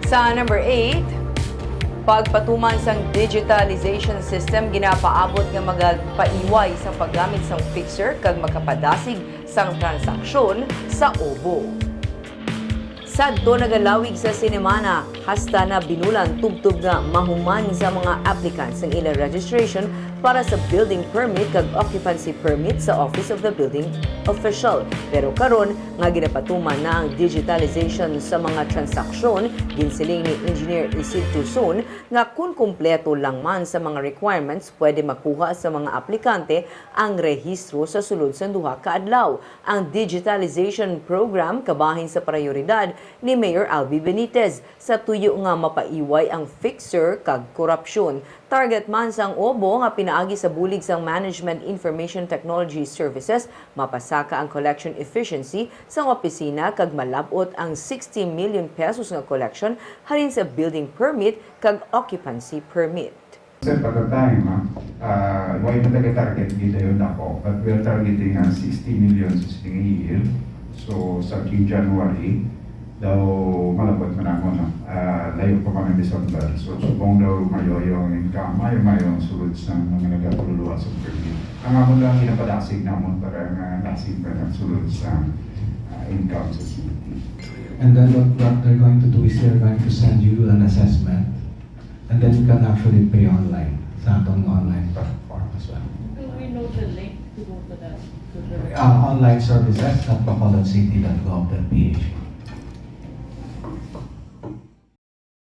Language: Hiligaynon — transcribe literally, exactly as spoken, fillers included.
Sa number eight, pagpatuman sang digitalization system ginapaabot nga magapaiway sa paggamit sang fixer kag makapadasig sang transaksyon sa Obo. Sadto nagalawig sa sinimana, hasta na binulan tubtob nga mahuman sa mga applicants ang ila registration para sa building permit kag occupancy permit sa Office of the Building Official. Pero karon nga ginapatuman na ang digitalization sa mga transaksyon, ginsiling ni Engineer Isid Tuson nga kun kumpleto lang man sa mga requirements, pwede makuha sa mga aplikante ang rehistro sa sulod sang duha ka adlaw. Ang digitalization program kabahin sa prayoridad ni Mayor Albee Benitez sa tuyo nga mapaiway ang fixer kag korupsyon. Target man sang Obo nga pinaagi sa bulig sang Management Information Technology Services, mapasaka ang collection efficiency sang opisina kag malab-ot ang sixty million pesos nga collection halin sa building permit kag occupancy permit. Sir, at the time, ah, uh, why na taga-target gid dayon ako, but we are targeting ang sixty million sa sining year. So, starting January, daw malabot man namon, no? Ah, layo pa man ang December. So, subong daw mayoyo ang income, mayo-mayo ang sulod sa mga nagakaluluwa sa permit. Ang amon lang ginapadasig namon para nga dasig pa ang sulod sa ah, income sa city. And then what, what they're going to do is they're going to send you an assessment, and then you can actually pay online sa atong online platform as well. Do we know the link to go to the, to the? Uh, online services at bacolodcity dot gov dot ph.